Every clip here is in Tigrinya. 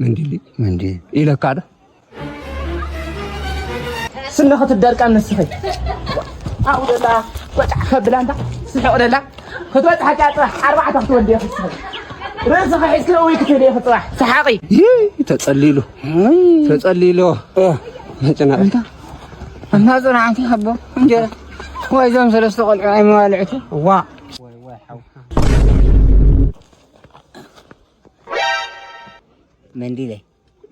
መንዲሊ መንዲ ኢለካ ዶ? ስኒ ክትደርቀ ንስኺ። ኣብኡ ደላ ወጫዕ ከብላ እንታ ስሕቕ ደላ ክትበጽሓ ጫ ጽባሕ ኣርባዕተ ክትወልዲ ኢኺ ስሕቕ። ርእስኺ ሒዝኪ እውይ ክትህሊ ኢኺ ጽባሕ ሰሓቒ። ይህ ተጸሊሉ። ተጸሊሉ። መጨናቕ። እንታ፣ እንታ ጽናዕቲ ሓቦ እንጀራ። ወይ እዞም ሰለስተ ቆልዑ ኣይመባልዕቱ። ዋ። መንዲለይ።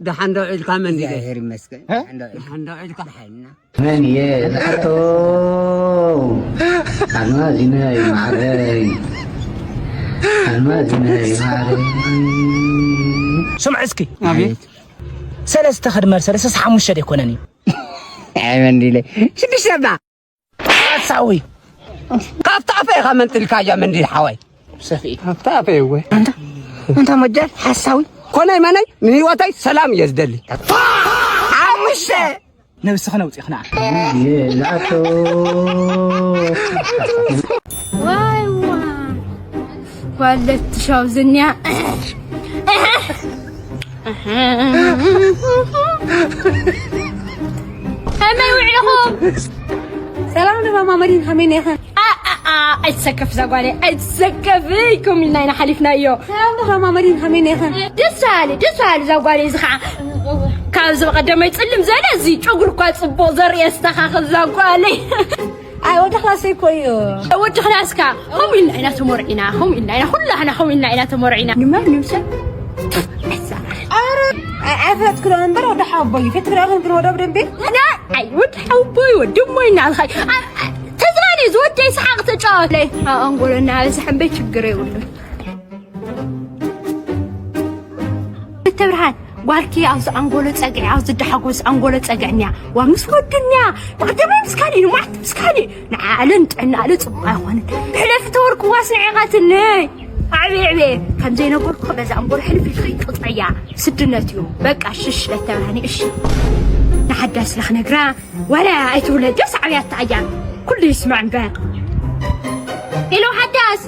ደሓን ዶ ዒልካ መንዲለይ? እግዚኣብሔር ይመስገን። እ? ደሓን ዶ ዒልካ? ደሓን ዶ ዒልካ? ደሓን ኢና። መን እየ ዝሓቶ? ኣልማዚነይ ማዕረይ፣ ኣልማዚነይ ማዕረይ። ስምዕ እስኪ። ኣቤት። ሰለስተ ክድመር ሰለስተ ሓሙሽተ ደይኮነን እዩ? ኣይ መንዲለይ። ሽዱሽተ እባ። ሓሳዊ። ካብታ ኣፈ ኢኻ መንጢልካያ መንዲል ሓወይ። ሰፍኢ። ኣብታ ኣፈ እወ። ኣንታ፣ ኣንታ መጃል ሓሳዊ። ኮነይ መነይ ንህይወተይ ሰላም እየ ዝደሊ። ሓሙሽተ። ነብስኻ ነውፂ ኽና። ይላቶ። ዋይ ዋይ። ጓል ለትሻው ዝንያ። ከመይ ውዕልኹም? ሰላም ዶ ማማ መዲን፣ ከመይ ነይኽን? ኣ፣ ኣ፣ ኣ፣ ኣይትሰከፍ እዛ ጓለይ፣ ኣይትሰከፍ። ከምኡ ኢልና ኢና ሓሊፍናዮ። ሰላም ዶ ማማ መዲን፣ ከመይ ነይኽን? ደስ በሃሊ፣ ደስ በሃሊ እዛ ጓለይ። እዚ ኸዓ ካብዚ ብቐደመይ ጽልም ዝበለ፣ እዚ ጨጉሪ እኳ ጽቡቕ ዘርኢ የስተኻኽል እዛ ጓለይ። ኣይ፣ ወዲ ክላሰይ እኮ እዩ። ወዲ ክላስካ፣ ከምኡ ኢልና ኢና ተመርዒና፣ ከምኡ ኢልና ኢና፣ ኩላህና ከምኡ ኢልና ኢና ተመርዒና። ንማንም ሰብ ኣይትዛረብ። ኧረ፣ ኣይ፣ ኣይፈለጥክሎን እምበር ወዲ ሓወቦይ እዩ። ፈትክሎ ኢኹም ግን ወዶ ብደንቢ? ና፣ ኣይ፣ ወዲ ሓወቦይ፣ ወዲ እሞይ እናበልካ፣ ኣ፣ ኣ፣ ተዝናነ፣ ዝወደይ ሰሓቕ ተጫወት። ለይ፣ ኣብ ኣንጎሎ እናበዝሐ እምበይ ችግር የብሉን። ክልተ ብርሃን፣ ጓልኪ ኣብዚ ኣንጎሎ ጸግዒ፣ ኣብዚ ደሓጎስ ኣንጎሎ ጸግዒ እኒኣ። ዋ፣ ምስ ወዲ እኒኣ፣ ብቐደም ምስ ካልእ፣ ንማዕት ምስ ካልእ። ንዓኣለን ጥዕናኣለ ጽቡቕ ኣይኮነን። ሕለፊ ተወርክዋ ስንዒ ኢኻትኒ። ኣዕቤ፣ ኣዕቤ። ከም ዘይነገርኩ በዛ ኣንጎሎ ሕልፍ ኢልኺ ቅጽዕያ። ስድነት እዩ። በቃ፣ ሽሽ፣ ለተብርሃኒ፣ እሺ። ንሓዳስ ለኽነግራ፣ ዋላ ኣይትውለድ፣ ደስ ዓብያታ እያ። ኩሉ ይስማዕ እምበር። ኢሎ ሓዳስ።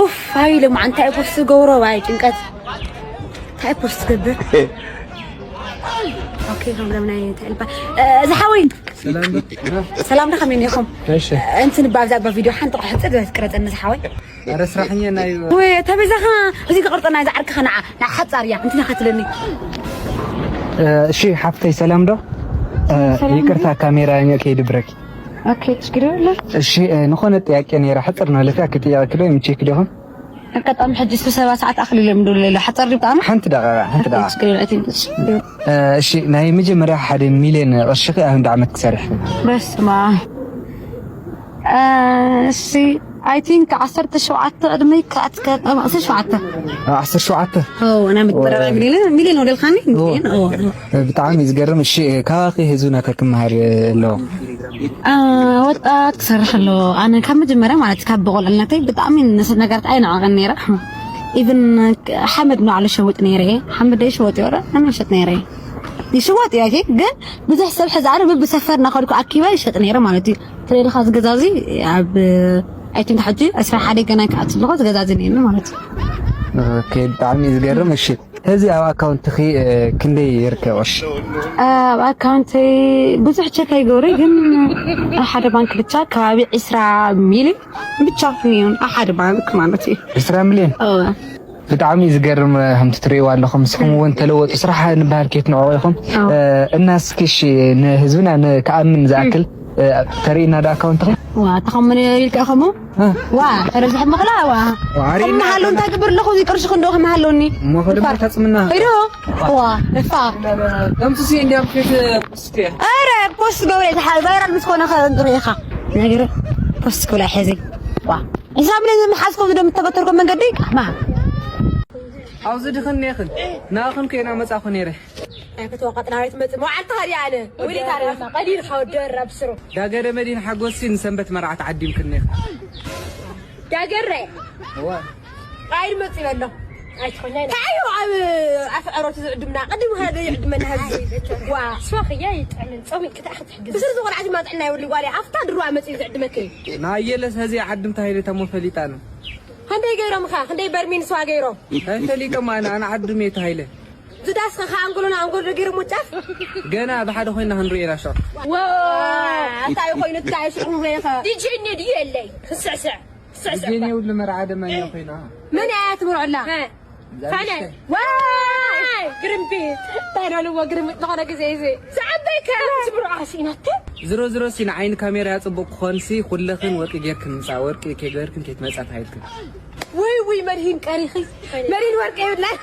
ኡፍ፣ ኣይ፣ ሎማዓንቲ እንታይ ፖስት ዝገብሮ፣ ኣይ፣ ጭንቀት። እንታይ ፖስት ትገብር? ኦኬ፣ ከም ሎም ናይ እንታይ ልባ-፣ እ፣ እዚ ሓወይ። ሰላም ዶ? ሰላም ዶ፣ ከመይ ኢኹም? እሺ። እንትን ብዛዕባ ቪድዮ ሓንቲ ቁሕጽር ዝበለት ቅረጸኒ፣ እዚ ሓወይ። ኣረ፣ ስራሕኛ ናይ ወይ፣ እታ በዛኻ፣ እዚ ክቕርጸና፣ እዚ ዓርክኻ ንዓ፣ ንዓ ሓጻር እያ፣ እንትን ኢኻ ትለኒ። እ፣ እሺ፣ ሓፍተይ፣ ሰላም ዶ? እ፣ ሰላም ይቅርታ፣ ዶ? ካሜራ ከይድብረኪ። ኦኬ፣ ችግር የለም። እሺ፣ እ፣ ንኾነ ጥያቄ ነይራ፣ ሕጽር ነው ለካ፣ ክጥያቄ ዶ፣ የምቼክ ዲኹም? ኣጋጣሚ ሕጂ ስብሰባ ሰዓት ኣኽሊል እዮም ድብሉ ኣለዉ። ሓጸር ድዩ ብጣዕሚ? ሓንቲ ደቂቃ፣ ሓንቲ ደቂቃ። ችግር የለን፣ I think it's good። እ፣ እሺ፣ ናይ መጀመርያ ሓደ ሚልዮን ቅርሺ ከ ኣብ እንዳ ዓመት ክሰርሕ? በስመ ኣብ። እ፣ እሺ፣ I think ዓሰርተ ሸውዓተ ዕድመይ ክኣትከ-፣ እ፣ ዓሰርተ ሸውዓተ። እ፣ ዓሰርተ ሸውዓተ? ኦ፣ ናይ መጠረራ ወይ። ሚልዮን፣ ሚልዮን ወደልካኒ? ኦ። ሚልዮን? ኦ። ብጣዕሚ እዩ ዝገርም። እሺ፣ ካባኺ ህዝብና ከ ክመሃር ኣለዎ? አ፣ ወጣት ክሰርሕ ኣለዎ። ኣነ ካብ መጀመርያ ማለት ካብ ብቆልዕነተይ ብጣዕሚ ንስ-፣ ነገራት ኣይንዕቐን ነይረ። ኢቭን ሓመድ ንባዕሉ ሸውጥ ነይረ እየ። ሓመድ ይሽወጥ እዩ፣ ኣነ ይሸጥ ነይረ እየ። ይሽወጥ እዩ፣ ኣይ ቲንክ፣ ግን ብዙሕ ሰብ ሕዚ ኣነ በብሰፈር እናኸድኩ ኣኪበ ይሸጥ ነይረ ማለት እዩ። ተለይልካ ዝገዛዚ ኣብ፣ ኣይ ቲንክ፣ ሕጂ ዕስራ ሓደ ገና ክኣት ኣለኹ ዝገዛዚ ነይረ ማለት እዩ። ኦኬ፣ ብጣዕሚ ዝገርም። እሺ፣ ሕዚ ኣብ ኣካውንትኺ፣ እ፣ ክንደይ ይርከብ ቅርሺ? ኣብ ኣካውንተይ ብዙሕ ቸክ ኣይገብረ፣ ግን ኣብ ሓደ ባንክ ብቻ ከባቢ ዕስራ ሚልዮን ብቻ ሚልዮን ኣብ ሓደ ባንክ ማለት እዩ። ዕስራ ሚልዮን? እወ። ብጣዕሚ እዩ ዝገርም፣ ከምቲ ትርእይዎ ኣለኹም። ንስኹም እውን ተለወጡ፣ ስራሕ ንበሃል ከየትንዕቑ ኢኹም። እወ። እ፣ እና እስኪ እሺ፣ ንህዝብና ን-፣ ክኣምን ዝኣክል፣ እ፣ ተርእይና ዶ ኣካውንትኺ? ዋ፣ ተኸምነ ኢልካ ኢኹም? እ። ዋ፣ ኧረ ዝሕመቕላ፣ ዋ። ዋ፣ ኣርእይና ከመሃሎ ኢኻ። እንታይ ግብር ኣለኹ፣ እዚ ቅርሺ ክንዶ ከመሃሎኒ? እሞ ኸ ድማ እፋር። ተጽምና። ሂዶ። ዋ፣ እፋር። ከምሱ ሲ እንዲያም ፊት ፖስት እየ። ኧረ፣ ፖስት ገብረ፣ እዚ ሓ-፣ ቫይራል ምስ ኮነ ኸ እንጥሩ ኢኻ። ነገር ፖስት ክብላ ሕዚ። ዋ። ሒሳብ ነዚ ምሓዝኩም ዝደም እተበተርኩም መንገዲ፣ ማ። ኣብዚ ድኽን ኔኽን፣ ናኽን ኮይና መጻኹ ነይረ። ኣይክተወቀጥና ቤት መጽእ መውዓል ተኸዲ ኣነ። ወዲ ታሪኽና ቀዲርካ ወዲ ወራ ብስሩ። ዳገረ መዲን ሓጎሲ ንሰንበት መርዓ ተዓዲምክን ኔኽን። ዳገረ። እዋ። ቃይድ መጽእ ይበሎ። ኣይትኾኛ ኢና። ታዩ ኣብ ኣፍ ዕሮት ዝዕድምና። ቀዲም ሃደ ይዕድመና ህዝቢ። ዋ። ስዋ ኽያ ይጥዕምን ጾም ይቅጣዕ ክትሕግዝ። ብስር ዝኾነ ዓዲ ማጥዕና ይውሊ ጓልያ። ኣፍታ ድሮ መጽእ ዝዕድመክ። ናየለስ ህዚ ዓድም ታይለ ተሞ ፈሊጣ ነው። ክንደይ ገይሮም ኸ? ክንደይ በርሚል ስዋ ገይሮም? እንታይ ፈሊጦም ኣነ ኣነ ዓዱ ሜት ሃይለ። ዝዳስኻ ኸ ኣንጎሎና ኣንጎሎ ገይሮም ጫፍ? ገና ብሓደ ኮይና ክንሪኦ ኢና ሸው። ዎ! እንታይ ኮይኑ እንታይ ሽዑ ኸ? ዲጂ እኒ ድዩ የለይ? ስዕስዕ። ስዕስዕ። ዲጄ የብሉ መርዓ ደመኛ ኮይና። መን እያ ትምርዖላ? ኸ? ፋነ። ዋይ! ግርምቢጥ። እንታይ ደልዎ ግርምቢጥ ዝኾነ ግዜ እዚ። ዝዓበይካ ትምርዖ ኣስኢናቶ? ዝሮ ዝሮ ሲ ንዓይኒ ካሜራ ጽቡቅ ክኾን ሲ ኩለኽን ወርቂ ጌርክን ምጻ ወርቂ ከይገርክን ከይትመጻ ተሃይልክን። ውይ ውይ መድሂን ቀሪኺ። መድሂን ወርቂ ይብላል።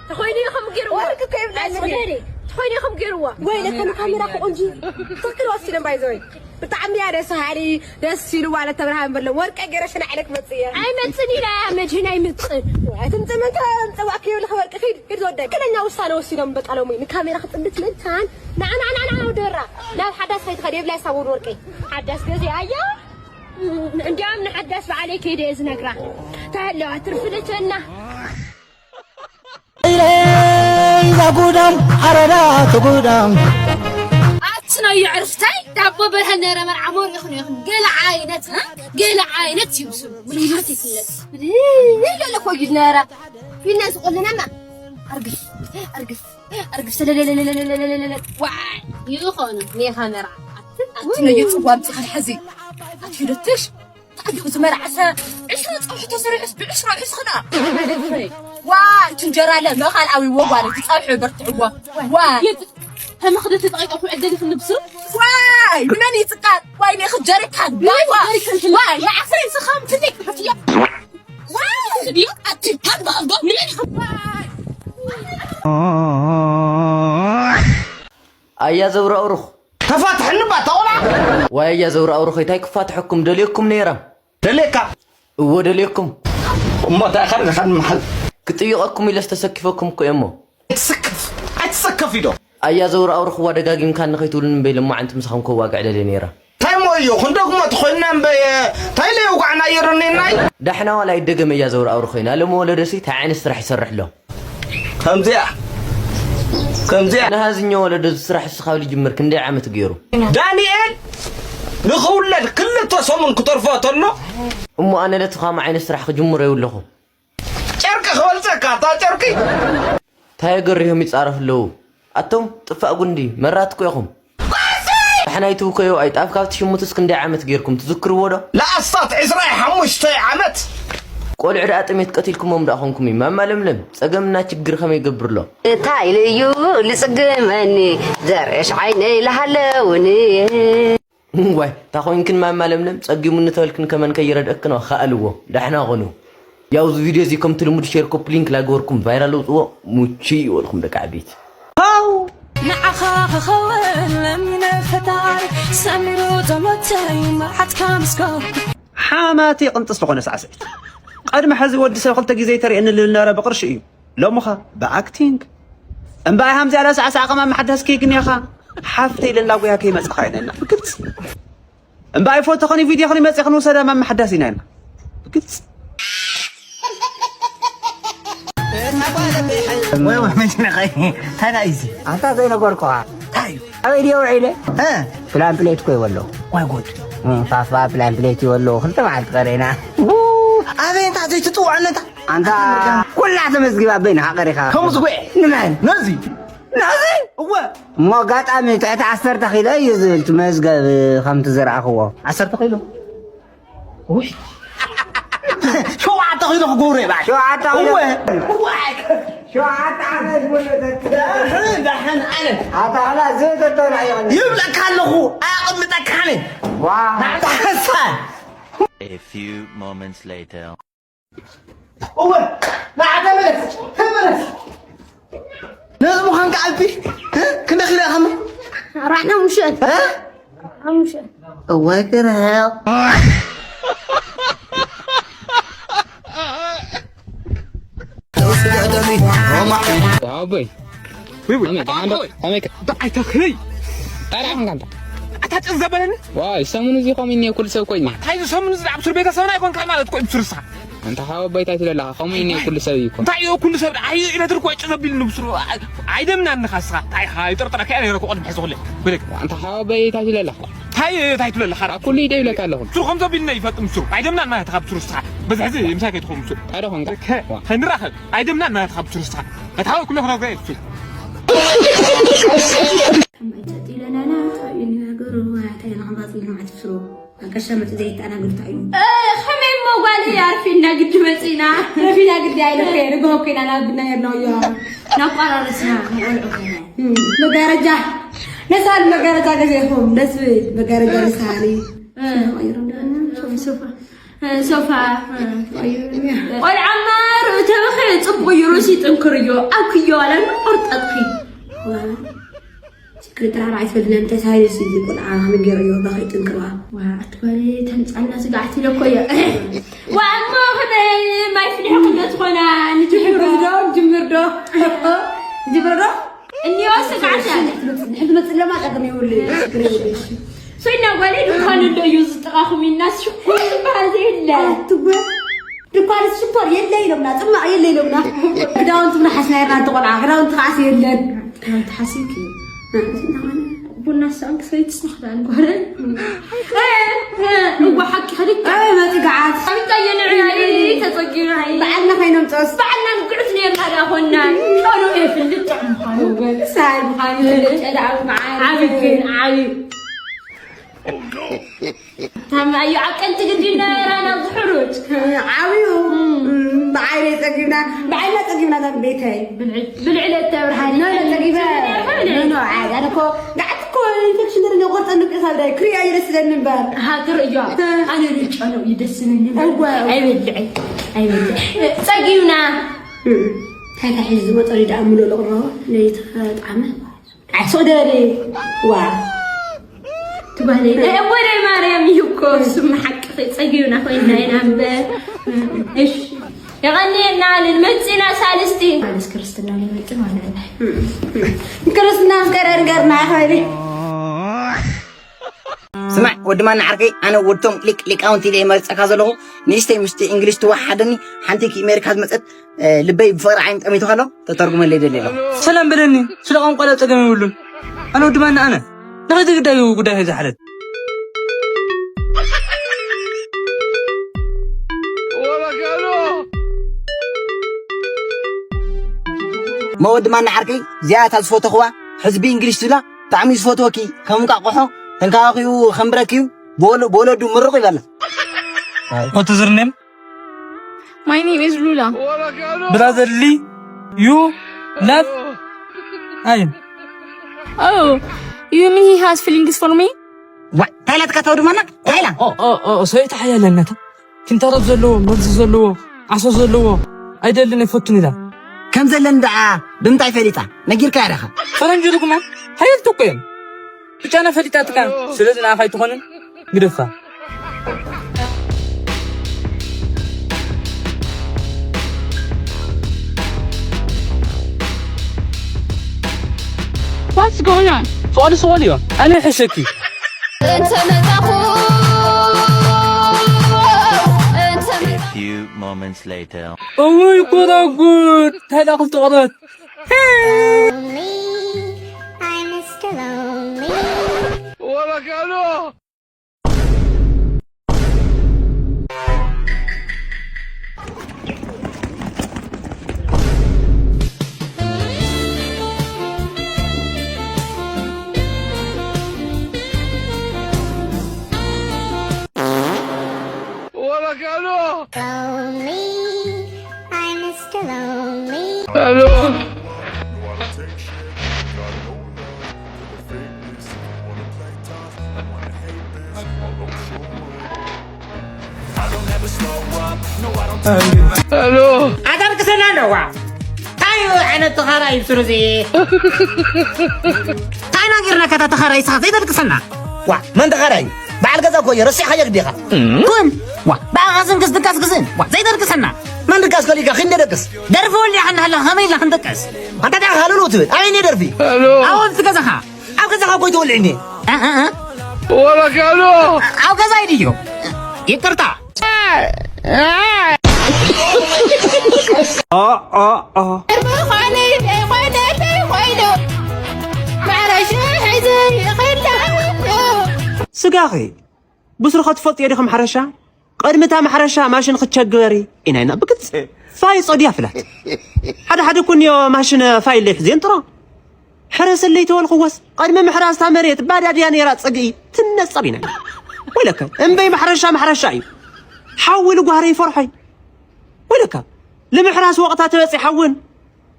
ተኾይኑ ኢኹም ገይርዎ። ወርቂ እኮ ይብላል። ኣስወደሪ። ተኾይኑ ኢኹም ገይርዎ። ወይ ለከ ንካሜራ ክቆንጂ። ትክክል ወሲዶም ባይዘወይ። ብጣዕሚ እያ ደስ በሃሊ ደስ ኢሉ ማለት ተብርሃን በሎ ወርቀ ገይረ ሽና ዕለክ መጽየ። ኣይመጽን ኢላ እያ መድህን ኣይመጽን። ኣይትምጽን እንተ ምጽዋዕ ክይብልኺ ወርቂ ኺድ ኺድ ዝወደ ክለኛ ውሳነ ወሲዶም በቃ ሎሚ ንካሜራ ክጽብት ምእንታን ንዓ ንዓ ንዓ ንዓ ወደራ ናብ ሓዳስ ከይትኸድ የብላይ ሳቡን ወርቀይ ሓዳስ ገዚኣዮ። እንዲያውም ንሓዳስ በዓለይ ከይደ እየ ዝነግራ ተሃለዋ ትርፊ ልትእና ኢዛ ጉዳም ኣረዳ ትጉዳም ኣትነዩ ዕርፍታይ ዳቦ በርሀ ነረ መርዓ ሞር ይኹን ይኹን ገለ ዓይነት እ? ገለ ዓይነት ይብሱ ምልዩት ይፍለጥ ይለለ ኮጊድ ነረ ይነስ ቆልናና ኣርግፍ ኣርግፍ ኣርግፍ ሰለለለለለለለለለ ዋ ይኾነ ሜኻ መርዓ ኣትነዩ ጽዋም ጽኸል ሐዚ ኣትሂደትሽ ታዲኡ ዝመርዓሰ ዕስራ ፀብሒ ተሰሪዑስ ብዕስራ ሒዝኽና ዋይ እቲ እንጀራ ለ መኻል ኣዊዎ ጓል እቲ ፀብሒ በርትዕዎ ዋይ ተመኽደ ተጠቂጠ ኩዕደሊ ክንብሱ ዋይ ንመን ይፅቃል ዋይ ኔክ ጀሪካን ዋይ ንዓፍሪ ዝኸም ትልቅ ሕፍያ ዋይ ድዮ ኣቲ ታን ባልዶ ንመን ኣያ ዘውሪ ኣውርኽ ተፋትሐኒ እባ እታ ቆልዓ። ዋይ ኣያ ዘውሪ ኣውርኽ እንታይ ክፋትሐኩም ደልየኩም ነይረ። ደልየካ። እዎ ደልየኩም። እሞ እንታይ ኸ ንኻን መሓል። ክጥይቐኩም ኢለስ ተሰኪፈኩም እኮ እየ እሞ። ኣይትስከፍ ኣይትስከፍ ኢዶ። ኣያ ዘውሪ ኣውርኽዋ ደጋጊምካ ንኸይትብሉኒ እምበይ ልማዓንቲ ምሳኹም ከዋግዕ ደልየ ነይረ። እንታይ እሞ እዮ ክንደግሞ ተኾይንና እምበይ እንታይ ለየውጋዕና እየረኔናይ። ዳሕና ዋላ ኣይደገም ኣያ ዘውሪ ኣውርኽ ኮይና ሎሚ ወለዶሲ እንታይ ዓይነት ስራሕ ይሰርሕ ኣሎ። ከምዚኣ ከምዚኣ ንሃዝኛ ወለዶ እዚ ስራሕ እስኻ ልጅምር ክንደይ ዓመት ገይሩ? ዳንኤል ንኽውለድ ክልተ ሰሙን ክተርፎ ተሎ እሞ ኣነ ለትኻ ዓይነት ስራሕ ክጅምሮ ይብለኹ። ጨርቂ ክበልፀካ እታ ጨርቂ ታየገሪሆም ይፃረፍ ኣለዉ። ኣቶም ጥፋእ ጉንዲ መራት እኮ ኢኹም። ዳሕናይ ትውከዮ ኣይጣፍ ካብቲ ሽሙትስ ክንደይ ዓመት ጌርኩም ትዝክርዎ ዶ? ለኣስታት ዕስራይ ሓሙሽተ ዓመት። ቆልዑ ደኣ ጥሜት ቀቲልኩሞም ደኣ ኾንኩም እዩ። ማማ ለምለም ጸገምና ችግር ኸመይ ይገብር ኣሎ? እንታይ ኢሉ እዩ ልጽግመኒ ዘርእሽ ዓይነይ ልሃለውኒ። ዋይ ታኾይንክን ማማ ለምለም ጸጊሙኒ ተበልክን ከመን ከይረድእክን ኸኣልዎ ዳሕና ኾኑ። ያው እዚ ቪድዮ እዚ ከምቲ ልሙድ ሼር ኮፕሊንክ ላገበርኩም ቫይራል ኣውፅዎ ሙቺ ይበልኩም ደቂ ዓበይቲ። ሃው ንዓኻ ክኸውን ለሚነ ፈጣሪ ሰሚሩ ጸሎተይ መርሓትካ ምስጋና ሓማቲ ቅንጥስ ዝኾነ ሳዕስዒት። ቐድሚ ሕዚ ወዲ ሰብ ክልተ ግዜ ተርእየኒ ልብል ነበረ ብቕርሺ እዩ። ሎምኸ ብኣክቲንግ። እምበኣይ ሃምዚ ያለ ሳዕሳዕ ከማን መሓዳስ ከይግንየኻ ሓፍተይ ለላጉያ ከይመጽኻ ኢለና ብግልጽ። እምበኣይ ፎቶ ኸኒ ቪድዮ ኸኒ መጺ ክንውሰዳ ማማ ሓዳስ ኢና ኢና ብግልጽ። ወይ ወይ መጭነቀይ ታና ኢዚ ኣንታ ዘይነገርኩኻ እንታይ እዩ ኣበይ ድዮ ውዒለ እ ፕላን ፕሌት ኮ ይበሎ ወይ ጉድ እ፣ ፋፋ ፕላን ፕሌት ይበሎ ክልተ መዓልቲ ቀረና ኣበይ እንታ ዘይትጥውዐነ እንታ ኣንታ ኩላ ተመዝጊባ ኣበይ ንኻ ቀሪኻ ከምኡ ዝጉዕ ንመን ነዚ ናዚ እወ እሞ ኣጋጣሚ ትሕቲ ዓሰርተ ኪሎ እዩ ዝብል እቲ መዝገብ ከምቲ ዝረኣኽዎ ዓሰርተ ኪሎ ውይ ሸውዓተ ኪሎ ክገብሮ እየ በዓል ሸውዓተ ኪሎ እወ ሸውዓተ ዓመት ሙሉ ተትገብር ዳሕን ዳሕን ኣነ ኣታ ኸላ ዝህተቶ ርኣዮ ይብለካ ኣለኹ ኣያቕምጠካ ኣነ ዋ ናዕታ ሓሳን A few moments later. እወ ንዓ ተመለስ ተመለስ ነዚ ምዃንካ ኣቢ ክንደይ ኪሎ ኢኻ ኣርባዕተ ሓሙሽተ ሓሙሽተ እወ ክርሕቕ ኣቦይ ወይ ወይ ኣቦይ ኣይ ተኽለይ ኣታ ጭዘበለኒ ዋይ ሰሙን እዚ ኸም እኔ ኩሉ ሰብ ኮይኒ እንታይ ሰሙን እዚ ኣብ ሱር ቤተሰብና ኣይኮንካ ማለት ኮይ ብሱርሳ ኣንታ ሓወቦይ እንታይ ትለለኻ ከምኡ እዩ እኒኦ ኩሉ ሰብ እዩ እኮ እንታይ እዩ ኩሉ ሰብ ኣይ ኢለ ትርኮ ጭዘቢል ንብስሩ ኣይደምና ንኻስኻ እንታይ ኻ ይጥርጥረካ እያ ነይረ ኮቐድ ብሕዚ ኩለ ብለክ ኣንታ ሓወቦይ እንታይ ትለለኻ ታይ ታይ ትብለለኻ? ኩሉ ኢደ ይብለካ ኣለኹ። ስሩ ከም ዘቢልና ይፈጥም ስሩ። ኣይደምናን ማለት ካብ ስሩ ስኻ። በዝሕ እዚ ምሳይ ከይትኸውን ስሩ። ኣደ ኾንካ። ከ-፣ ከንራኸብ። ኣይደምናን ማለት ካብ ስሩ ስኻ። በታ ኩሉ ክነግረካ እየ ስሩ። ከመይ ተጢለናና? እንታይ እዩ ነገሩ? እንታይ ኢና ክንባጽል ንማዕት ስሩ? ኣቀሻ መጽ ዘይተኣናግድ እንታይ እዩ? እ፣ ከመይ እሞ ጓለይ ኣርፊና ግዲ መጺና? ኣርፊና ግዲ ኣይለፈ፣ ንግሆ ኮይና ናብ ብናይ ኣለውዮ። ናቋራረስና ንቆልዑ ኮይና። እም፣ መጋረጃ። ነሳል መጋረጃ ገዚእኹም፣ ደስ ዝብል መጋረጃ ንሳሊ። እ። ስማ ቀይሩ እንደገና፣ ሶፋ። ሶፋ። እ፣ ሶፋ። እ። ቀይሩ እኒኣ። ቆልዓ እማ ርእዩ ተበኸ ጽቡቕ እዩ፣ ርእሱ ይጥንክር እዩ። ኣብ ክዮ ዋላ ንቆርጠጥኺ። ዋ። ችግር ጥራራ ኣይትበልና፣ እንታይ ሳይነስ እዩ ቆልዓ ከመይ ገይሩ እዩ ባኸ ይጥንክር ዋ። ዋ፣ ኣቲ ጓለይ ተምጻልና ስጋዕቲ ኢለ እኮ እየ። ዋ፣ እሞ ከመይ ማይ ፍሊሑ ክንዶ ትኾና? ንጅምር ዶ? ንጅምር ዶ? ንጅምር ዶ? እኒኦ ስጋዕቲ ኣለ። ንሕን ትመጽእ ለማ ጸገም የብሉ፣ ችግር የብሉ። ሶይና ጓለይ ድኳን እንዶ እዩ ዝጥቓኹም ኢልና ሽኩር ዝበሃል ዘየለ። ኣትወ ድኳን ሽኮር የለ ኢሎምና፣ ጽማቕ የለ ኢሎምና። ክዳውንቲ ምናሓስና ርና እንተ ቆልዓ፣ ክዳውንቲ ከዓስ የለን። ክዳውንቲ ሓሲብኪ። ቡና ሳንክ ሰይትስ ንኽዳን ጓለይ። እ፣ እ፣ እዋ ሓቂ ኸሊክ። ኣይ፣ መጽጋዓት። እንታይ የንዕናይ ተጸጊናይ። በዓልና ከይነምጽኦስ። በዓልና ንግዕት ነርና ዳ ኾንና። ጨሎ የፍልጥ ጥዑም ምዃኑ። ሳይ ምዃኑ። ጨዳ ዓቢ መዓር። ዓቢ ግን፣ ዓቢ። ታም ኣዩ ዓቀን ትግዲና የራና ዝሕሩጭ። ዓብዩ። እም። እም፣ ብዓይነይ ጸጊብና፣ ብዓይና ጸጊብና እዛ ቤተይ። ብልዕ-፣ ብልዕለ እተብርሃኒ። ኖ፣ ኖ፣ ጸጊበ። ኖ፣ ኖ፣ ዓይ፣ ኣነ እኮ፣ ጋዕት እኮ ኢንፌክሽን ደረጃ ቆርጠ ንቅሳብ ዳይ፣ ክሪያ እዩ ደስ ዝለኒ እምበር። ሃ፣ ትርእዮ። እ። ኣነ ንጨሎ እዩ ደስ ዝለኒ። እወ። ኣይበልዕ፣ ኣይበልዕ። ጸጊብና። እም። እንታይ እንታይ ሒዙ ዝመጸ ደኣ ምሎ ልቕሮ፣ ነይተጣዕመ። ዓሶ ደሪ ዋ። ትጓለይ፣ ናይ ኣቦናይ ማርያም እዩ እኮ፣ እሱም ሓቂ ኸይጸግዩና ኮይንና ኢና እምበር። እሺ፣ የቐንየና፣ ልንመጽእ ኢና ሳልስቲ። ማለት ክርስትና ልንመጽእ ማለት እዩ። ክርስትና ምስ ከደ ንገርና፣ ኸይዲ። ስማዕ፣ ወዲ ማና ዓርከይ፣ ኣነ ወድቶም ሊቅ ሊቃውንቲ ኢለ ይመርጸካ ዘለኹ። ንእሽተይ ምስቲ እንግሊሽ ትወሓደኒ፣ ሓንቲ ኪ ኣሜሪካ ዝመጸት፣ እ፣ ልበይ ብፍቕሪ ዓይኒ ጠሚቱ ከሎ፣ ተተርጉመለይ ደሊ ኣለኹ። ሰላም በለኒ፣ ስለ ቋንቋ ጸገም የብሉን። ኣነ ወዲ ማና ኣነ፣ ንኸይ ግዳዩ ጉዳይ ዝሓለት። እሞ ወዲ ማና ዓርከይ፣ እዚኣ እታ ዝፈተኽዋ፣ ሕዝቢ እንግሊሽ ትብላ፣ ብጣዕሚ ዝፈትወኪ፣ ከም እንቋቑሖ ተንከባኺቡ ከንብረኪ እዩ፣ ብወለ-፣ ብወለዱ ምርቑ ይበላ። What is her name? My name is Lula. Brotherly, you love I. Oh, you mean he has feelings for me? ዋ፣ እንታይ ኢላትካ ተው ድማና? እንታይ ኢላ? ኦ፣ ኦ፣ ኦ፣ ሰበይቲ ሓያል ነታ። ኪንታሮት ዘለዎ፣ መርዚ ዘለዎ፣ ዓሶ ዘለዎ፣ ኣይደልን ኣይፈቱን ኢላ። ከም ዘለን ደኣ ብምንታይ ፈሊጣ? ነጊርካያ ዲኻ? ፈረንጂ ርጉማት ሓየልቲ እኮ እዮም። ብቻ ንፈሊጣትካ፣ ስለዚ ንኣኻ ኣይትኾንን፣ ግደፋ። What's going on? ፍቕሪ ስቕ በል እዩ። ኣነ ይሕሸኪ። እንተ መጻኹ፣ እንተ መጻኹ። A few moments later. እውይ፣ ጎዳጉድ፣ እንታይ ደኣ ክፍጥረት? Lonely, I'm Mister Lonely. Lonely, I'm Mister Lonely. Hello. Hello. ኣታ ደቅሰና ኣለዋ። እንታይ ዓይነት ተኻራይ እዩ ስሩ እዚ? እንታይ ናጊርናካ እታ ተኻራይ ስኻ ዘይተደቅሰና? ዋ፣ መን ተኻራይ? በዓል ገዛ እኮ እየ፣ ረሲዕካዮ ግዴኻ። ኩን፣ ዋ፣ ብኣኻ ዝንግስ ድቃስ ግዝእን፣ ዋ፣ ዘይተድቅሰና። መን ድቃስ ከሊእካ? ክንደ ደቅስ? ደርፊ ወሊዕካ እናሃለኻ ከመይ ኢልና ክንድቅስ? ኣንታ ደኣ ሃለሎ ትብል፣ ኣበይ እኒአ ደርፊ? ሄሎ። ኣብኡ ኣብቲ ገዛኻ። ኣብ ገዛኻ እኮ እዩ ተወሊዑ እኒአ። እ፣ እ፣ እ። ወረካሎ። ኣብ ገዛይ ድዩ? ይቅርታ። ኦ፣ ኦ፣ ኦ። ስጋኺ ብስሩ ከትፈልጥዮ ዲኹም ሓረሻ? ቅድሚ እታ ማሕረሻ ማሽን ክትቸግበሪ ኢና ኢልና ብግልፂ። ፋይ ጸድያ ፍላት። ሓደ ሓደ እኮ እኒኦ ማሽን ፋይ ለይሕዜን ጥሮ። ሕረስ ለይተበልክዎስ፣ ቅድሚ ምሕራስ እታ መሬት ባዳ ድያ ነይራ ጽግኢ ትነጸር ኢና ኢልና። ወይለከ፣ እምበይ ማሕረሻ ማሕረሻ እዩ። ሓዊ ኢሉ ጓህሪ ይፈርሖይ። ወይለከ፣ ንምሕራስ ወቕታ ተበጺሓ እውን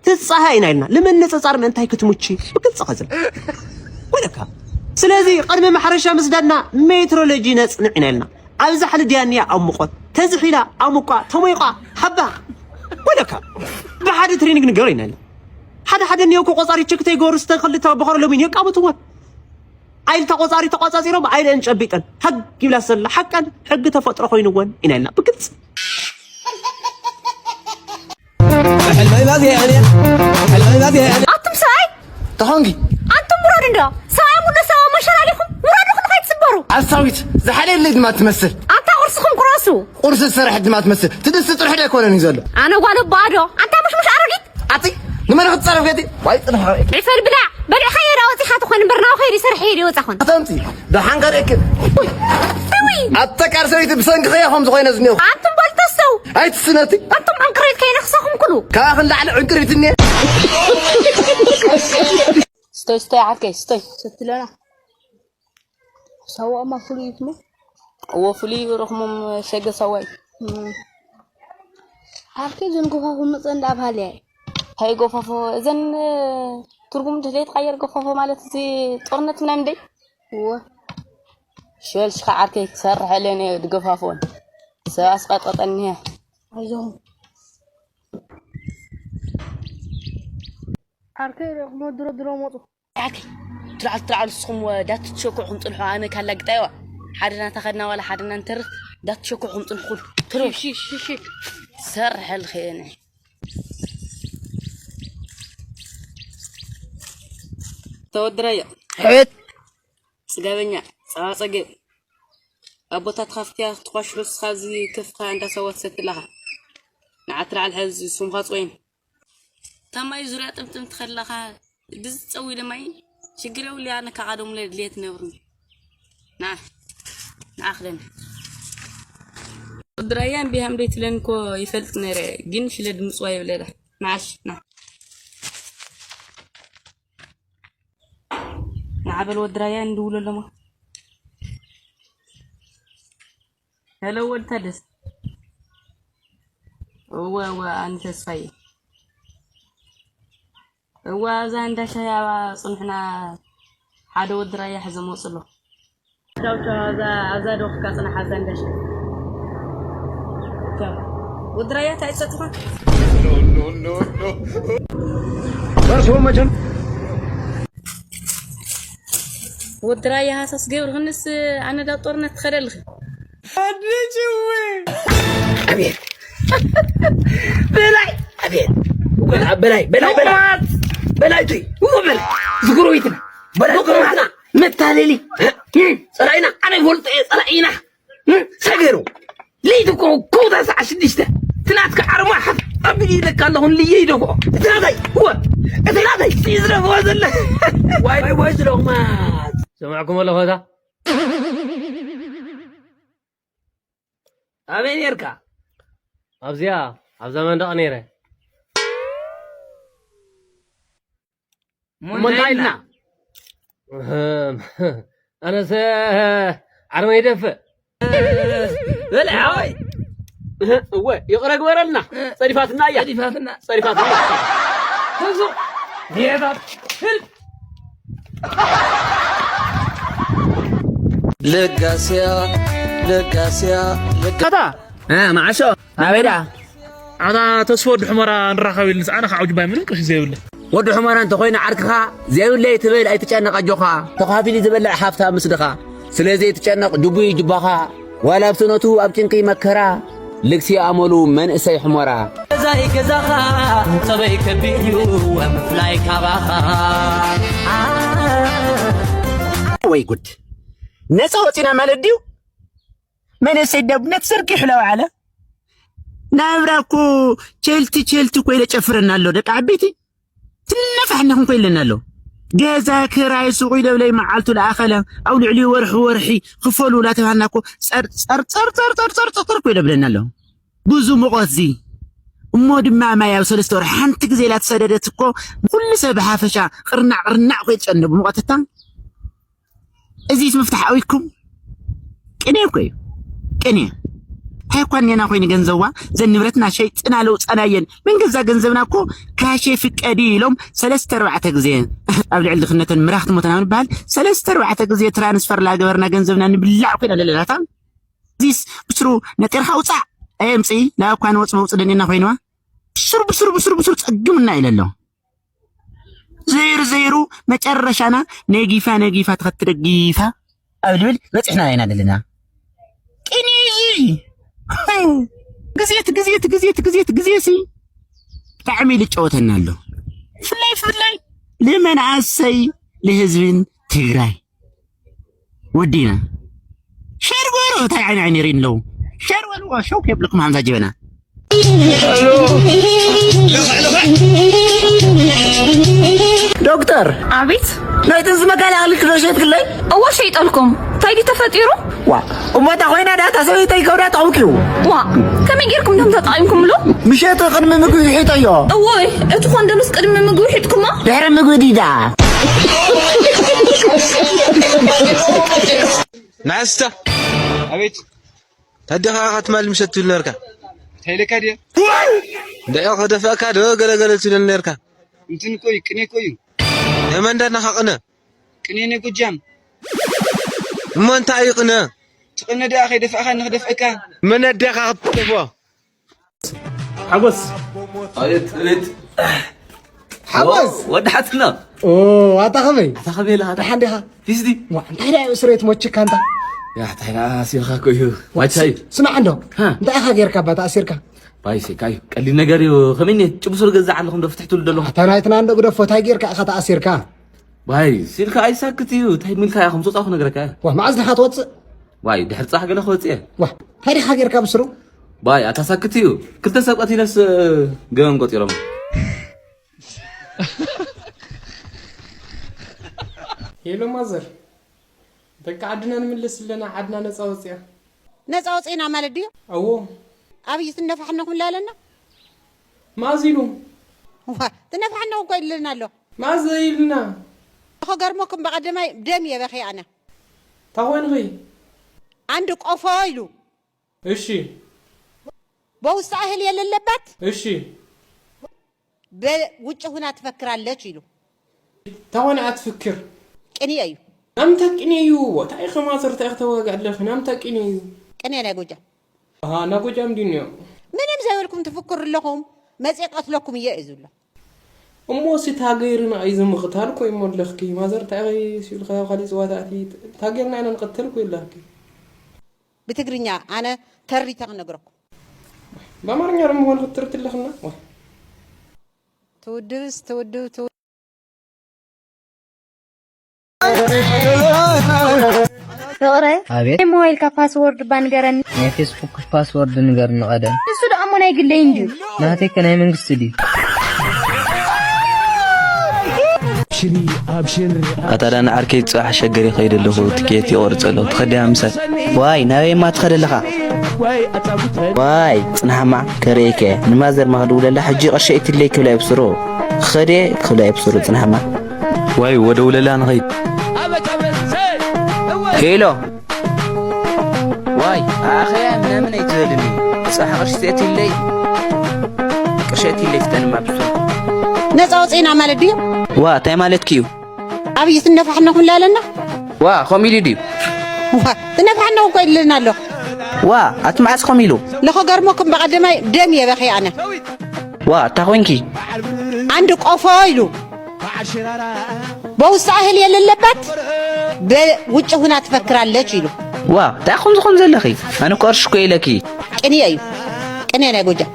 ትጻሃ ኢና ኢልና ንምንጽጻር ምእንታይ ክትሙቺ ብግልጺ ኸዝል ወለካ። ስለዚ ቅድሚ ማሕረሻ ምስዳድና ሜትሮሎጂ ነጽንዕ ኢና ኢልና። ኣብዛ ሓሊ ድያንያ ኣብ ሙቐት ተዝሒላ ኣሙቋ ተሞይቋ ሓባ ወለካ። ብሓደ ትሬኒንግ ንገሮ ኢና ኢልና። ሓደ ሓደ እኒኦ እኮ ቆጻሪ ቸክ ተይገበሩ ዝተኸልተ በኸሮ ሎሚ እኒኦ ቃብትወን ኣይል ተቆጻሪ ተቆጻጺሮም ኣይልአን ጨቢጠን ሃግ ይብላ ዘላ ሓቀን ሕጊ ተፈጥሮ ኮይንወን ኢና ኢልና ብግልጺ። ኣቱም ሰብኣይ ተኾንኪ ኣንቱም ውረዱ እንዶ ሰብኣይ ሙሉ ሰብኣይ መሸላሊኹም ውረዱ ክልኹ ኣይትስበሩ። ሓሳዊት ዝሓለየለይ ድማ ትመስል። ኣንታ ቁርስኹም ቁረሱ። ቁርሲ ዝሰርሐት ድማ ትመስል። ትድስቲ ጥርሑ ዶ ኣይኮነን እዩ ዘሎ። ኣነ ጓል ኣቦኣ ዶ ኣንታ ሙሽሙሽ ኣረጊት። ኣቲ ንመን ክትጻረፍ ገቲ ዋይ ጽንሕ። ዒፈል ብላዕ በሊዕኻዮ ዳ ወጺኻ ትኾን እምበር ናው ኸይዲ ሰርሐ ኢደ ወጻኹን። ኣተምጺ ደሓን ከርእክ። እዊ ኣተቃር ሰበይቲ ብሰንኪ ኸያ ከም ዝኾይነ ዝኒኹ። ኣንቱም በልተሰው ኣይትስነቲ። ኣንቱም ዕንቅሪት ከይነኽሰኹም ኩሉ። ካብኣ ክንላዕሊ ዕንቅሪት እኒኤ። ስተይ ስተይ ዓርከይ ስተይ። ስትለና ሳዋእማ ፍሉይ እዩ ትሞ። እዎ ፍሉይ እዩ ረኽሞም ሸገ ሳዋ እዩ። ዓርከይ እዘን ጎፋፎ መፀ እንዳ ኣብሃልያ እዩ። እንታይ ጎፋፎ እዘን ትርጉም እንድሕር ዘይትቐየር ጎፋፎ ማለት እዚ ጦርነት ምናምን ደይ እዎ። ሽበል ሽኻ ዓርከይ ክሰርሐለን እየ ድገፋፎን ሰብ ኣስቐጠጠኒ እየ። ኣይዞኹም ዓርከይ ረኽሞ ድሮ ድሮ መፁ። ዓርከይ ትርዓል ትርዓል ንስኹም ዳትሸኩዕኹም ፅንሑ ኣነ ካላግጣይዋ ሓደ ናታ ኸድና ዋላ ሓደ ናንተርፍ ዳትሸኩዕኹም ፅንሑ ኩሉ ትርፍ ሰርሐልኸ እየ ንዒ። ተወድራዮ ሕት ፅጋበኛ ፃባ ፀገብ ኣቦታት ካፍትያ ክትኳሽሑ ስኻ እዚ ከፍኻ እንዳሰዋ ትሰቲ ኣለኻ ንዓት ላዕል ሕዚ ስምኻ ፅወይን ታማይ ዙርያ ጥምጥም ትኸለኻ ድዚ ፀው ኢለ ማይ ሽግር የብሉ ኣነ ካቓ ደሙለ ድልየት ነብርኒ ና ንኣኽለኒ ወድራያን ቢሃም ደይ ትለን እኮ ይፈልጥ ነረ ግን ሽለ ድምፅዋ ይብለላ ንዓሽ ና ንዓበል ወድራያ እንድውሎ ኣለሞ ሄሎ ወድ ታደስ እወ እወ ኣን ተስፋዬ እወ ኣብዛ እንዳ ሻሂ ኣብኣ ጽንሕና ሓደ ወዲ ራያ ሕዘ መጽሎ ቻው ቻው ኣብዛ ኣብዛ ዶ ክካ ጽናሕ ኣብዛ እንዳ ሻሂ ቻው ወዲ ራያ ታይ ጸጥፋ በርሶ መቸም ወዲ ራያ ሃሳስ ገብርኽንስ ኣነ ዳብ ጦርነት ትኸደልኺ ኣቤት በላይ ኣቤት በላይ በላይ በላይ በላይ ቱይ በላይ ዝጉሩይትና በላይ ዝጉሩይትና መታለሊ ጸላኢና ኣነ ይፈልጦ እየ ጸላኢና ሰገሩ ለይቲ እኮ ኮታ ሰዓ ሽዱሽተ ትናትካ ዓርማ ሓፍ ኣቢሉ ይለካ ኣለኹ ንልየ ይደፍኦ እቲ ናተይ እወ እቲ ናተይ ዝደፍኦ ዘለ ዋይ ዋይ ዝለኹማት ሰማዕኩም ኣለኹ እታ ኣበይ ነርካ? ኣብዚኣ ኣብዛ መንደቕ ነይረ። እሞ እንታይ ኢልና? ኣነሰ ዓርመ ይደፍእ። በል ሓወይ። እወ ይቕረ ግበረልና። ጸዲፋትና እያ። ጸዲፋትና። ጸዲፋትና። ለጋስያ ለጋስያ ለጋ- ኣታ እ፣ መዓሾ ኣበይ ደኣ? ኣታ ተስፎ ወዲ ሑመራ ንራኸብ ኢልንስ ኣነ ከዓ ጅባይ ምንም ቅርሺ ዘይብለ። ወዲ ሑመራ እንተኾይኑ ዓርክኻ ዘይብለይ ትብል ኣይትጨነቕ ኣጆኻ። ተኻፊሉ ዝበልዕ ሃፍታም ምስ ድኻ። ስለዚ ኣይትጨነቕ ጅቡይ ጅባኻ። ዋላ ኣብ ስነቱ ኣብ ጭንቂ መከራ ልግሲ ኣመሉ መንእሰይ ሑመራ። ገዛይ ገዛኻ ጸበይ ከቢድ እዩ ምፍላይ ካባኻ። ወይ ጉድ ነፃ ወፂና ማለት ድዩ? መንእሰይ ደብነት ዘርጊሑ ለውዓለ ናብራ እኮ ቸልቲ ቸልቲ ኮይለ ጨፍረና ኣሎ ደቂ ዓበይቲ ትነፋሕነኽን ኮይለና ኣሎ ገዛ ክራይ ሱቕ ይደብለይ መዓልቱ ለኣኸለ ኣብ ልዕሊ ወርሒ ወርሒ ክፈሉ እናተባህልና እኮ ጸር ጸር ጸር ጸር ጸር ጸር ጸር እኮ ይደብለና ኣሎ። ብዙ ሙቐት ዚ እሞ ድማ ማይ ኣብ ሰለስተ ወርሒ ሓንቲ ግዜ ኢላ ተሰደደት እኮ ኩሉ ሰብ ብሓፈሻ ቅርናዕ ቅርናዕ እኮ ይጨነ ብሙቐት እታ እዚስ ምፍታሕ ኣዊኩም ቅኔ እኮ እዩ። ቅኔ እንታይ እኳ እኔና ኮይኑ ገንዘዋ ዘን ንብረትና ሸይጥና ለውፀናየን ምን ገዛ ገንዘብና እኮ ካሼ ፍቀዲ ኢሎም ሰለስተ ኣርባዕተ ግዜ ኣብ ልዕሊ ድኽነተን ምራኽቲ ሞተና ንበሃል ሰለስተ ኣርባዕተ ግዜ ትራንስፈር ላገበርና ገንዘብና ንብላዕ ኮይና ለለናታ እዚስ ብስሩ ነጢርካ ውፃእ ኣየምፅኢ ላኳ ንወፅ መውፅ ደኔና ኮይንዋ ብስሩ ብስሩ ብስሩ ብስሩ ፀግምና ኢለ ኣሎ ዘይሩ ዘይሩ መጨረሻና ነጊፋ ነጊፋ ተኸትደጊፋ ኣብ ልብል በፂሕና ኢና ዘለና ቅኒ ግዜት ግዜት ግዜት ግዜት ግዜሲ ብጣዕሚ ልጫወተና ኣሎ ፍላይ ፍላይ ልመናእሰይ ልህዝብን ትግራይ ወዲና ሸር ጎሮ እንታይ ዓይኒ ዓይኒ ሪን ለው ሸር ወልዎ ሸው ከብልኩም ሃምዛ ጀበና ዶክተር ኣቤት ናይ ጥንሲ መከላኸሊ ክዶ ሸጥክለይ እዎ ሸይጠልኩም እንታይ ድዩ ተፈጢሩ ዋ እሞ እታ ኮይና ዳታ ሰበይተይ ከብዳ ተውኪው ዋ ከመይ ጌርኩም ደም ተጠቒምኩምሉ ምሸት ቅድሚ ምግቢ ይሒጠዮ እዎይ እቲ ኮንደምስ ቅድሚ ምግቢ ሒጥኩሞ ድሕሪ ምግቢ ዲዳ መዓስ እስታ ኣቤት ታዲያ ከዓ ትማል ምሸት ትብል ነርካ እንታይ ኢለካ ድየ እንድዒ ከደፍእካ ዶ ገለገለ ትብለኒ ነርካ እንትን እኮ እዩ ቅኔ እኮ እዩ ናይ መን ዳና ከቕነ ቅኔ ናይ ጎጃም እሞ እንታይ እዩ ቅነ ትቕነ ደኣ ከይደፋእካ ንክደፍእካ መን ኣዴኻ ክትደፍኦ ሓጎስ ኣቤት ኣቤት ሓጎስ ወዲ ሓትና ኣታ ከመይ ኣታ ከመይ ኢላ ደሓን ዲኻ ፊስዲ እንታይ ደኣ ስሬት ሞችካ እንታ እንታይ ደኣ ሲልካ ኮዩ ዋቻይ ስማዕ እንዶ እንታይ ኢኻ ጌርካ ባ ተኣሲርካ ባይሴ ካዩ ቀሊል ነገር እዩ ከመይ ጭብሱር ገዛ ኣለኹም ዶ ፍትሕትሉ ደለኹም ኣታ ናይትና እንዶ ግደፎ እንታይ ጌርካ ኢኻ ተኣሲርካ ዋይ ሲልካ ኣይሳክት እዩ እንታይ ሚልካ ኢኹም ጾጻኹ ነገረካ እያ ዋ መዓዝ ዲኻ ትወጽእ ዋይ ድሕሪ ጽባሕ ገለ ክወጽእ እየ ዋ እንታይ ዲኻ ጌርካ ብስሩ ዋይ ኣታ ሳክት እዩ ክልተ ሰብ ቀቲለስ ገበን ቆጺሮም ሄሎ ማዘር ደቂ ዓድና ንምልስ ኣለና ዓድና ነጻ ወጽያ ነጻ ወጺና ማለት ድዩ ኣዎ ኣብይ ትነፋሕነኹም ላለና ማዚሉ ትነፋሕነኹም ኮይልልና ኣሎ ማዘ ኢልና ከገርመኩም በቐደማይ ደም እየ በኺ ኣነ ታኾይንኺ አንድ ቆፎ ኢሉ እሺ በውስጥ እህል የሌለባት እሺ በውጭ ሁና ትፈክራለች ኢሉ ታኾነ ኣትፍክር ቅንየ እዩ ናምታ ቅንየ እዩ እንታይ ከማሰርታ ኢኽተዋግዕ ኣለኺ ናምታ ቅንየ እዩ ቅንየ ናይ ጎጃም ኣሃ፣ ናብ ጎጃም ድዩ እኒኦ? ምንም ዘይበልኩም ትፍክሩ ኣለኹም፣ መፅየ ቀትለኩም እየ እዩ ዝብሎ። እሞ እስቲ ታገይርና እዩ ዝምኽታል እኮ እሞ ኣለኽኪ። ማዘር እንታይ ኢኺ ሲልካ ኣብ ካሊእ ፅዋታ ኣቲ ታገይርና ኢና ንቐተል እኮ ይብላኽኪ። ብትግርኛ ኣነ ተሪተ ክነግረኩም። ብኣማርኛ ደሞ ኾን ክትርት ኣለኽና? ዋይ። ትውድብስ ትውድብ ትው- ፍቕረ ኣቤት ናይ ሞባይልካ ፓስወርድ እባ ንገረኒ ናይ ፌስቡክ ፓስወርድ ንገርኒ ቀደም ንሱ ደኣ እሞ ናይ ግለይ እንድዩ ናተይ ከ ናይ መንግስቲ ድዩ ኣታ ዳኒ ዓርከይ ጽባሕ ሸገር ይኸይድ ኣለኹ ትኬት ይቆርጽ ኣለኹ ትኸድያ ምሳይ ዋይ ናበይ እማ ትኸድ ኣለኻ ዋይ ጽንሓማ ከርእየከ ንማዘር ማክድውለላ ሕጂ ቅርሺ ኣይትለይ ክብላ ይብስሩ ኸዴ ክብላ ይብስሩ ጽንሓማ ዋይ ወደውለላ ንኸይድ ሄሎ ዋይ ኣኸያ ምናምን ኣይትበልኒ ጻሕ ቅርሺ ተእትለይ ቅርሺ ኣይትለይ ፍጠንማ ብሱ ነፃ ወፅኢና ማለት ድዩ ዋ እንታይ ማለትኪ እዩ ኣብይ ትነፋሕነኹም ላለና ዋ ከምኡ ኢሉ ድዩ ዋ ትነፋሕነኹም እኮ ይልልና ኣሎ ዋ ኣቲ መዓስ ከምኡ ኢሉ ለኸገርመኩም በቐደማይ ደም እየ በኺ ኣነ ዋ እታ ኮንኪ አንድ ቆፎ ኢሉ በውስጥ እህል የሌለባት በውጭ ሁና ትፈክራለች ኢሉ ዋ እንታይ ከምዚ ከም ዘለኺ ኣነ እኮ ቅርሺ እኮ ኢለኪ ቅንየ እዩ ቅንየ ናይ ጎጃም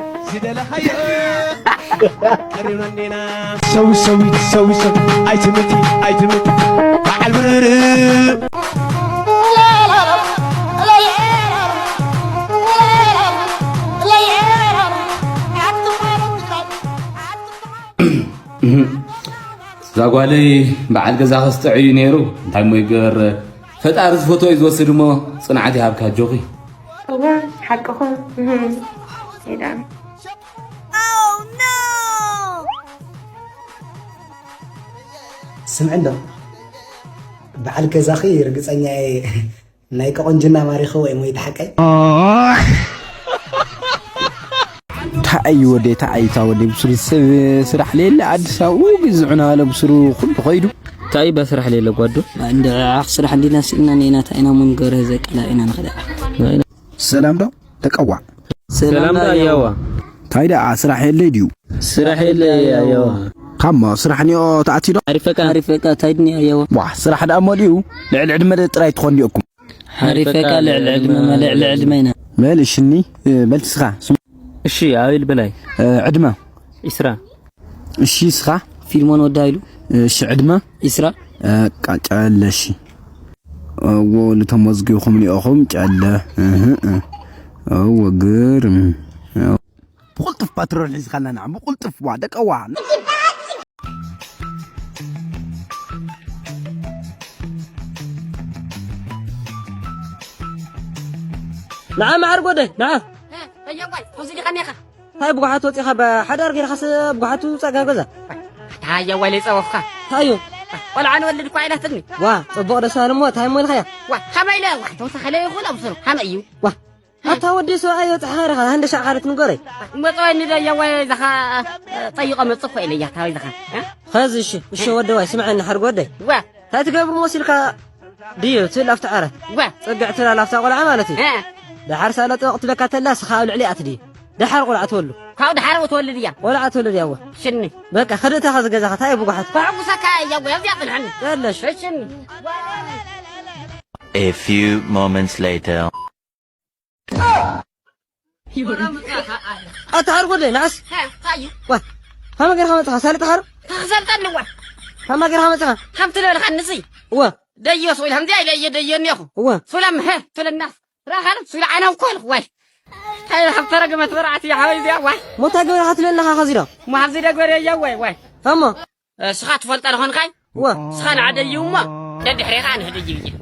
ሰዊት ሰዊት ሰዊት ሰዊት ኣይትምቲ ኣይትምቲ በዓል ብርር እዛ ጓለይ በዓል ገዛ ከስጥዕ እዩ ነይሩ። እንታይ እሞ ይገበር፣ ፈጣሪ ዝፈትዎ እዩ ዝወስድ እሞ፣ ጽንዓት ይሃብካ ኣጆኺ። እወ ሓቅኹም። ዳ ስምዕሎ በዓል ገዛኺ ርግፀኛ እየ ናይ ቆቆንጅና ማሪኽዎ እዮም ወይ ተሓቀይ። ታኣይ ወደ ታኣይ ታወደ ብሱሪ ሰብ ስራሕ ሌለ ኣዲስ ኣበባ ግዝዑና ለብሱሩ ኩሉ ኸይዱ። ታኣይ በስራሕ ሌለ ጓዶ። እንደ ዓኽ ስራሕ እንዲና ስኢልና ኔና ታይና ሙንገረ ዘቀላ ኢና ንኸዳ። ሰላም ዶ ተቀዋ። ሰላም ያዋ። ታይ ደኣ ስራሕ የለይ ድዩ? ስራሕ የለ ያዋ። ካሞ ስራሕ ኒኦ ተኣቲ ዶ? ኣሪፈካ ኣሪፈካ ታይ ድኒ ያዋ። ዋ ስራሕ ደኣ መሊኡ ልዕሊ ዕድመ ጥራይ ትኾን ዲኦኩም። ሓሪፈካ ልዕሊ ዕድመ ልዕሊ ዕድመ ኢና። በል እሺ እኒ በል እስኻ ስም- እሺ ኣቤል በላይ ዕድመ ኢስራ እሺ እስኻ ፊልሞን ወዳ ኢሉ እሺ ዕድመ ኢስራ ቃጫለ እሺ እዎ ልተመዝጊኹም ኒኦኹም ጨለ እህ እዎ ግርም ብቕልጡፍ ፓትሮል ሒዝካልና ንዓ ብቕልጡፍ ዋ ደቀዋ ንዓ መዓር ጎደይ ንዓ በየዋይ ኹዚ ዲኻ ኔኻ እንታይ ብጓሓት ወፂኻ ሓዳር ጌርኻስ ብጓሓት ውፃእ ካብ ገዛ ኣታ የዋይ ለይፀወፍካ ታዩ ቆልዓ ንወልድ እኳ ኢላትኒ ዋ ፅቡቕ ደስ ባል እሞ እንታይ እሞ ኢልኻያ ዋ ከመይ ኢለ ዋ ተወሳኸለ ይኹን ኣብስሩ ከመይ እዩ ዋ ኣታ ወዲ ሰብኣይ በፅሓ ርኻ ሃንደሻ ኻለት ንጎረይ መፅወኒ ዶ የዋይ ዝኻ ጠይቆ መፅእ እኮ ኢለያ ታበይ ዝኻ ኸዚ እሺ እሺ ወደዋይ ስምዐኒ ሓርጎ ወደይ ዋ እንታይ ትገብር መሲልካ ድዩ ትብል ኣብቲ ዓረ ዋ ፅግዕ ትብል ኣላ ኣብታ ቆልዓ ማለት እዩ እ፣ ደሓር ሳላ ጠቕ ትብለካ ተላ ስኻ ኣብ ልዕሊ ኣትድዩ ደሓር ቆልዓ ትወሉ ካብኡ ደሓር ትወልድ እያ ቆልዓ ትወልድ እያ ዋ ሽኒ በቃ ኸደእታ ኸዚ ገዛኻ እንታይ ብጉሓት ከዕጉሰካ እያ ዋ ኣብዚኣ ፅንሐኒ የለሽ ሽኒ A few moments later. ኣታ ሓርጎ ደይ ንዓስ ዋ ሃመ ገርካ መፅኻ ሳልጥ ሓር ተኽሰልጠኒ ዋ ሃማ ገርካ መፅኻ ከምቲ ልበልካ ንስይ እወ ደዮ ስኢል ከምዚኣ ኢለ እየ ደዮ እኒኹ እወ ሱላም ሀ ትለና ራኻል ሱላ ዓና እኮ ኢልኩ ዋይ እንታይ ከም ተረገመት በርዓት እያ ሓወይ እዚኣ ዋይ ሞታ ገበርካ ትለና ኻኸዚ ዶ ሞ ኣብዚ ደገር እያ ዋይ ዋይ እሞ እስኻ ትፈልጣ ዝኾንካይ እወ እስኻ ንዓደዩ እሞ ደድሕሬኻ ንህደዩ እየ